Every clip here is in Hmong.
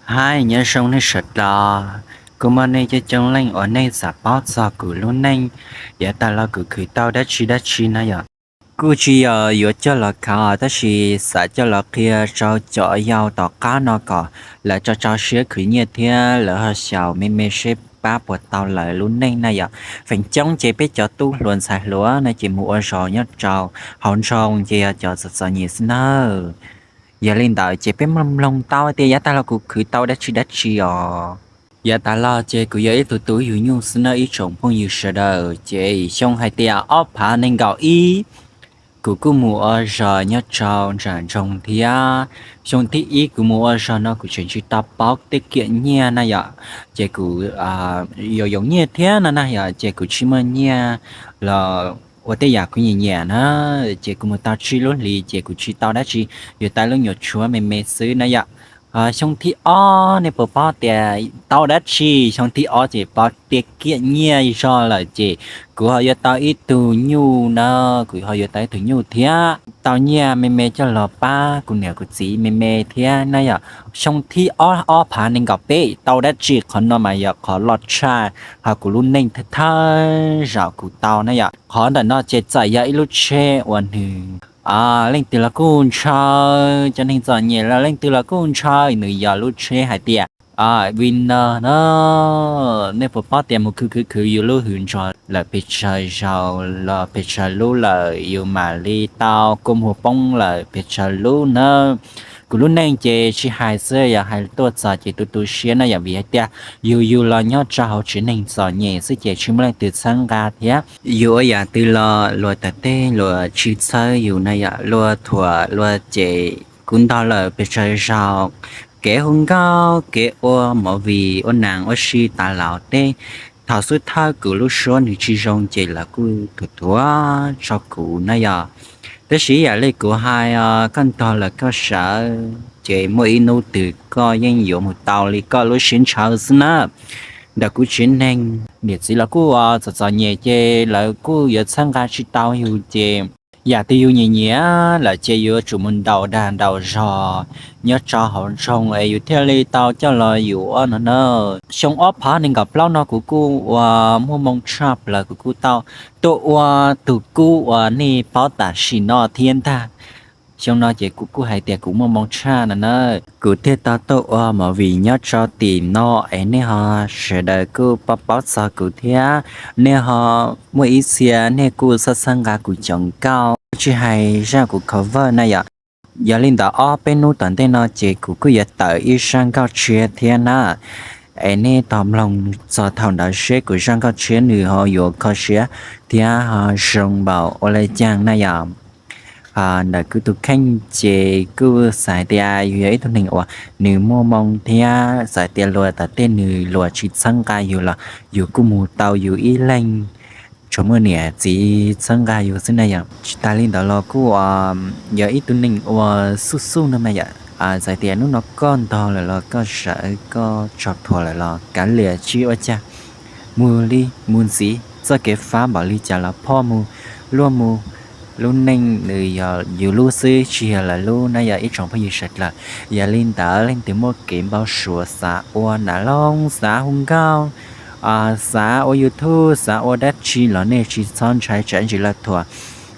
Hais nyob zoo nej sawv daws, kuj muaj nej coob coob leej uas nej xav paub txog kuv lub neej, yav tas los kuv khwv tau dab tsi dab tsi na yom. Kuj tsis yog yuav coj los khav tab sis xav coj los qhia rau cov yau tom qab no kom lawv tso tso siab khwv nyiaj thiab lawv ho xyaum me me seb pab puas tau lawv lub neej na yom. Feem coob ces peb cov tub hluas ntxhais hluas no ces mus ua zog nyob rau hauv nroog ces yog cov txom txom nyem xwb nawb. Yog li ntawd ces peb mloog mloog tau tias yav tag los kuv khwv tau dab tsi dab tsi os. Yav tas los ces kuv yog ib tug tu yug nyuj xwb nawb ib tsoom phooj ywg sawv daws, ces xyoo hais tias ob phav nees nkaum ib, kuv kuj mus ua zog nyob rau nram nroog thiab. Xyoo thib ib kuv mus ua zog no kuv tseem tsis tau paub tej kiam nyiaj na yom, ces kuv yuav yoov nyiaj thiab no na yom, ces kuv tsis muaj nyiaj los ua tej yam kuv nyiam nyiam na, ces kuv mus tau tsib lub hlis ces kuv tsis tau dab tsi, yuav tau lub nyuam tshuaj me me xwb na yom. Xyoo thib ob nej puas paub tias tau dab tsi? Xyoo thib ob ces paub tias kiam nyiaj zog lawm ces kuv ho yuav tau ib tug nyuj na, kuv ho yuav tau ib tug nyuj thiab tau nyiaj me me coj los pab kuv niam kuv txiv me me thiab na yom. Xyoo thib ob, ob phav nees nkaum peb tau dab tsi? Qhov no mas yog qhov loj tshaj hauv kuv lub neej thawj zaus kuv tau na yom. Qhov ntawm no ces txawm yog ib lub tsheb uas nws leej twg los kuj ntshaw, cov neeg txom nyem los leej twg los kuj ntshaw, nws yog lub tsheb hais tias Winner na. Nej puas paub tias mus khwv khwv khwv yus lub hws nrog lawm pes tsawg zaus los pes tsawg lub lawm yus mam li tau kua muag poob lawm pes tsawg lub na. Kuv lub neej ces tsis hais xwb, yog hais tuaj txog ces tu tu siab na yom, vim hais tias yus yus los nyob rau hauv tsev neeg txom nyem xwb ces tsis muaj leej twg txhawb nqa thiab. Yus ua yam twg los luag tam tej luag tsis txhawb yus na yom, luag thuam luag cem kuv ntog lawm pes tsawg zaus. Kev hu nkauj, kev ua movie, ua nas ua si tas laus tej, thaum xub thawj kuv lub suab nws tsis zoo ces lawv kuj thuam thuam rau kuv na yom. Tab sis yam li kuv hais, koj ntog lawm koj sawv ces muaj ib hnub twg koj yeej yuav mus tau li koj lub siab ntshaw xwb na. Ntawm kuv tsev neeg niam txiv los kuj txom txom nyem ces lawv kuj yuav txhawb nqa tsis tau yus ces yam twg yus nyiam nyiam lawm ces yuav tsum mus ntaus dag ntaus zog nyob rau hauv nroog es yus thiaj li tau coj los yus ua no na. Xyoo ob phav nees nkaum plaub no kuv kuj ua muaj moo tshaj plaws, kuv kuj tau tuaj ua tus kub uas nej paub tam sim no thiab ntag. Xyoo no ces kuv kuj hais tias kuv muaj moo tshaj no na, kuv thiaj tau tuaj ua movie nyob rau tim no es nej ho sawv daws kuj paub paub txog kuv thiab. Nej ho muaj ib txhia nej kuj txhawb txhawb nqa kuv cov nkauj, tsis hais zaj kuv cover na yom. Yog li ntawd ob peb hnub tom ntej no ces kuv kuj yuav tawm ib zaj nkauj tshiab thiab na. Es nej tos mloog txog thaum ntawd seb kuv zaj nkauj tshiab nws ho yuav kho siab thiab ho zoo npaum ua li cas na yom. Ntawm kuv tus kheej ces kuj xav tias yus yog ib tug neeg uas nws muaj moo thiab xav tias luag tam tej nws luag tsis txhawb nqa yus los yus kuj mus tau yus ib leeg, tsuas muaj niam txiv txhawb nqa yus xwb na yom. Tsis tas li ntawd los kuj yog ib tug neeg uas xuj xuj no mas yom. Txawm tias hnub no koj ntog lawm los koj sawv koj tso thuam lawm los kav liam tsis ua cas, mus li mus ntxiv, txoj kev fab npaum li cas los phoj mus, luaj mus. Lub neej nws yog yus lub xwb tsis yog lawv lub na yog ib tsoom phooj ywg sawv daws. Yog li ntawd leej twg muaj kev npau suav xav ua nam loog, xav hu nkauj, xav ua YouTube, xav ua dab tsi los nej tsis txhob ntshai tsam ntsis lawv thuam.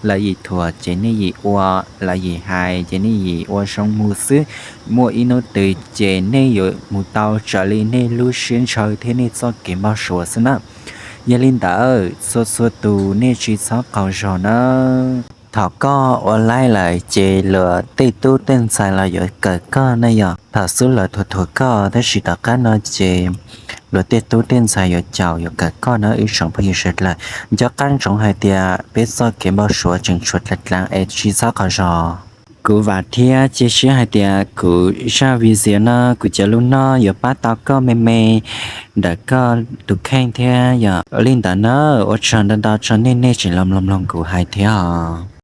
Lawv yim thuam ces nej yim ua, lawv yim hais ces nej yim ua zoo mus xwb. Muaj ib hnub twg ces nej yuav mus tau raws li nej lub siab ntshaw thiab nej txoj kev npau suav xwb na. Yog li ntawd txhua txhua tus nej tsis txhob qaug zog nawb. Thaum koj ua laib lawm ces luag tej tub tej ntxhais los yuav kawm koj na yom. Thaum xub lawv thuam thuam koj tab sis tom qab no ces luag tej tub tej ntxhais yuav caum yuav kawm koj na ib tsoom phooj ywg sawv daws. Nco qab ntsoov hais tias peb txoj kev npau suav tseem tshuav dlav dlav es tsis txhob qaug zog. Kuv vam thiab cia siab hais tias kuv zaj video no kuv cov lus noj yuav pab tau koj me me ntawm koj tus kheej thiab yom. Li ntawd na, ua tsaug ntau ntau rau nej, nej tseem los mloog mloog kuv hais thiab os.